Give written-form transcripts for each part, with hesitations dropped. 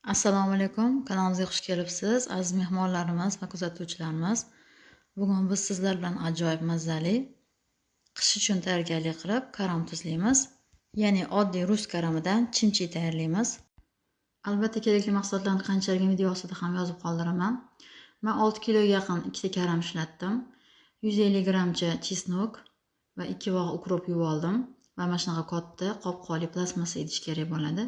Assalomu alaykum, kanalimizga xush kelibsiz, aziz mehmonlarimiz va kuzatuvchilarimiz. Bugun biz sizlar bilan ajoyib mazali qish uchun tayyorgarlik qilib karam tuzlaymiz. Ya'ni oddiy rus karamidan chimchi tayyorlaymiz. Albatta kerakli mahsulotlarni qanchaligini video ostida ham yozib qoldiraman. Men 6 kiloga yaqin ikkita karam ishlatdim. 150 gramcha chesnok va 2 vog' ukrop yuvib oldim va mana shunaqa katta qopqoqli plastmassa idish kerak bo'ladi.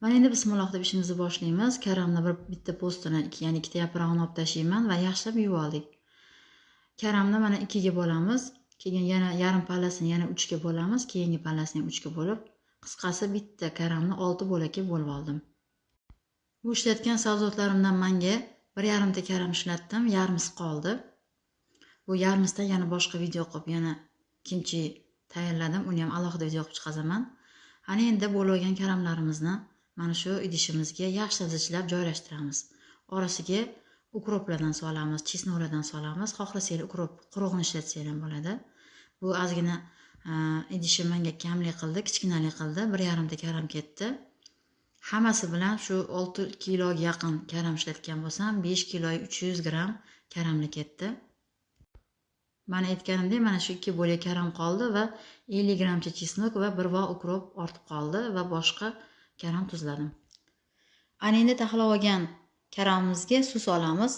Mana endi bismillah deb ishimizni boshlaymiz. Karamni bir bitta postini, ya'ni ikkita yaprog'ini olib tashlayman va yaxshilab yuvib oldik. Karamni mana 2 ga bo'lamiz. Keyin yana yarim pallasini yana 3 ga bo'lamiz. Keyingi pallasini ham 3 ga bo'lib, qisqasi bitta karamni 6 bo'lakka bo'lib oldim. Bu ishlatgan sabzavotlarimdan menga 1,5 ta karam ishlatdim, yarmisi qoldi. Bu yarmisidan yana boshqa video qilib, yana kimchi tayyorladim. Uni ham alohida video qilib chiqazaman. Ana endi bo'lib olgan karamlarimizni mana shu idishimizga yaxshilab zichlab joylashtiramiz. Orasiga ukroplardan solamiz, chesnoklardan solamiz. Xohlasanglar ukrop qurug'ini ishlatsanglar ham bo'ladi. Bu ozgina idishim menga kamlik qildi, kichkinalik qildi. 1,5 ta karam ketdi. Hammasi bilan shu 6 kiloga yaqin karam ishlatgan bo'lsam, 5 kilo 300 gram karamli ketdi. Mana aytganimdek, mana shu 2 bo'lak karam qoldi va 50 gramcha chesnok va 1 vog' ukrop ortib qoldi va boshqa karam tuzladim. Ana endi taxlab olgan karamimizga suv solamiz.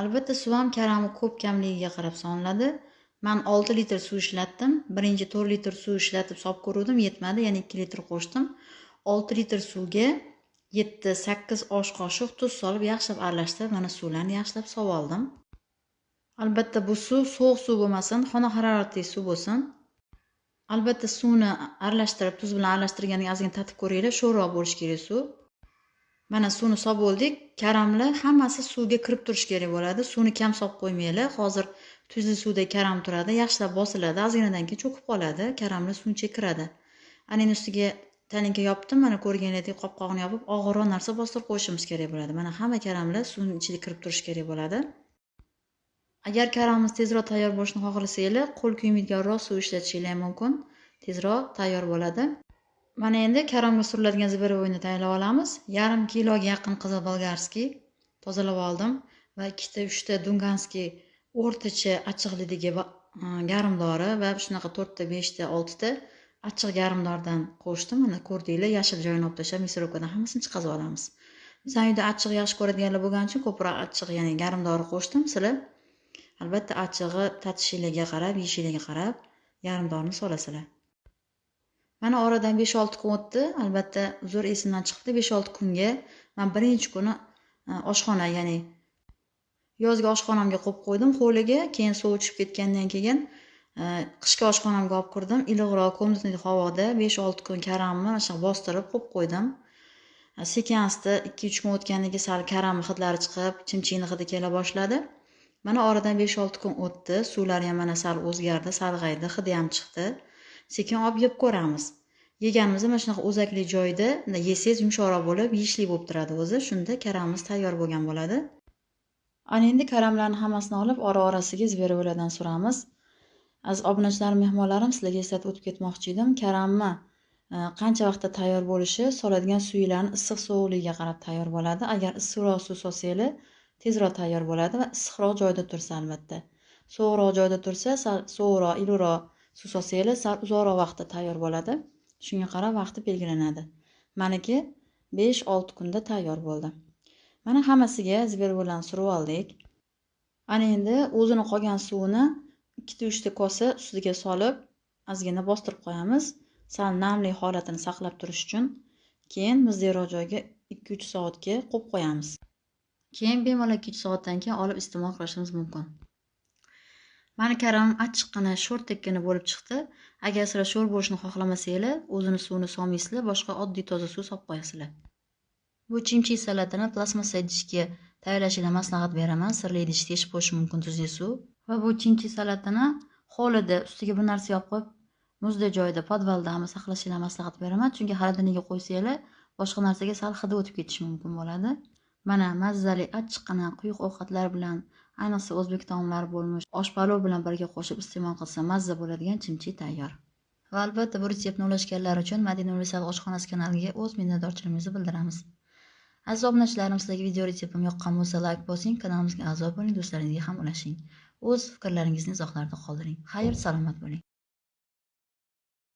Albatta suv ham karami ko'p kamligiga qarab soniladi. Men 6 litr suv ishlatdim. Birinchi 4 litr suv ishlatib solib ko'rdim, yetmadi, yana 2 litr qo'shdim. 6 litr suvga 7-8 osh qoshiq tuz solib yaxshilab aralashtirib, mana suvlarni yaxshilab sovib oldim. Albatta bu suv sovuq suv bo'lmasin, xona haroratli suv bo'lsin. Albatta suvni aralashtirib, tuz bilan aralashtirgandan keyin ozgina tatib ko'ringlar, sho'rroq bo'lishi kerak suv. Mana suvni solib bo'ldik. Karamlar hammasi suvga kirib turishi kerak bo'ladi. Suvni kam solib qo'ymanglar. Hozir tuzli suvda karam turadi, yaxshilab bosiladi, ozginadan keyin cho'kib qoladi. Karamlar suvni ichiga kiradi. Ana endi ustiga talinka yopdim. Mana ko'rganingizdek qopqog'ini yopib, og'irroq narsa bostirib qo'yishimiz kerak bo'ladi. Mana hamma karamlar suvning ichiga kirib turishi kerak bo'ladi. Agar karamimiz tezroq tayyor bo'lishini xohlasanglar, qo'l kuymaydiganroq suv ishlatishinglar ham mumkin. Tezroq tayyor bo'ladi. Mana endi karamga suriladigan zverobойni tayyorlab olamiz. 0,5 kiloga yaqin qizil bolgarskiy tozalab oldim va 2-3 ta dunganskiy o'rtacha achchiqlikdagi garmdori va shunaqa 4 ta, 5 ta, 6 ta achchiq garmdordan qo'shdim. Mana ko'rdinglar, yashil joyini olib tashlab, мясорубкадан hammasini chiqazib olamiz. Bizning uyda achchiq yaxshi ko'radiganlar bo'lgani uchun ko'proq achchiq, ya'ni garmdori qo'shdim. Sizlar albatta achchig'i tatishinglarga qarab, yeyishinglarga qarab garmdorni solasizlar. Mana oradan 5-6 kun o'tdi. Albatta uzr esimdan chiqdi. 5-6 kunga men birinchi kuni oshxona, ya'ni yozgi oshxonamga qo'yib qo'ydim hovliga. Keyin suv tushib ketgandan keyin qishki oshxonamga olib kirdim. Iliqroq комнатный havoda 5-6 kun karamni mana shunaqa bostirib qo'yib qo'ydim. Sekin asta 2-3 kun o'tgandan keyin sal karamni hidlari chiqib, chimchini hidi kela boshladi. Mana oradan 5-6 kun o'tdi. Suvlari ham mana sal o'zgardi, sarg'aydi, hidi ham chiqdi. Sekin olib yeb ko'ramiz. Yeganimizda mana shunaqa o'zakli joyda yesangiz yumshoqroq bo'lib, yeyishli bo'lib turadi o'zi. Shunda karamimiz tayyor bo'lgan bo'ladi. Ana endi karamlarni hammasini olib, ora-orasiga zverobойlardan suramiz. Aziz obunachilarim, mehmonlarim, sizlarga eslatib o'tib ketmoqchi edim. Karamni qancha vaqtda tayyor bo'lishi soladigan suylarning issiq sovuqligiga qarab tayyor bo'ladi. Agar issiqroq suv solsanglar, tezroq tayyor bo'ladi va issiqroq joyda tursa albatta. Sovuqroq joyda tursa, sal sovuqroq, iliqroq suv solsanglar, sal uzoqroq vaqtda tayyor bo'ladi. Shunga qarab vaqti belgilanadi. Meniki 5-6 kunda tayyor bo'ldi. Mana hammasiga zverobойlarni surib oldik. Ana endi o'zini qolgan suvini 2-3 ta kosa ustiga solib, ozgina bostirib qo'yamiz. Sal namli holatini saqlab turish uchun. Keyin muzliroq joyga 2-3 soatga qo'yib qo'yamiz. Keyin bemalol 2-3 soatdan keyin olib iste'mol qilishimiz mumkin. Mana karamim achchiqqina, sho'rtekkina bo'lib chiqdi. Agar sizlar sho'r bo'lishini xohlamasanglar, o'zini suvini solmaysizlar, boshqa oddiy toza suv solib qo'yasizlar. Bu chimchi salatini plastmassa idishga tayyorlashinglar maslahat beraman. Sirli idish teshib qo'yish mumkin tuzli suv. Va bu chimchi salatini hovlida ustiga bir narsa yopib qo'yib, muzda joyda, podvalda ham saqlashinglar maslahat beraman. Chunki xolodilnikka qo'ysanglar, boshqa narsaga sal hidi o'tib ketishi mumkin bo'ladi. Mana mazali achchiqqina quyuq ovqatlar bilan, ayniqsa o'zbek taomlari bo'lmish osh palov bilan birga qo'shib iste'mol qilsa mazza bo'ladigan chimchi tayyor. Va albatta bu retseptni ulashganlar uchun Madina Universal oshxonasi kanaliga o'z minnatdorchiligimizni bildiramiz. Aziz obunachilarim, sizlarga video retseptim yoqqan bo'lsa, layk bosing, kanalimizga a'zo bo'ling, do'stlaringizga ham ulashing. O'z fikrlaringizni izohlarda qoldiring. Xayr, salomat bo'ling.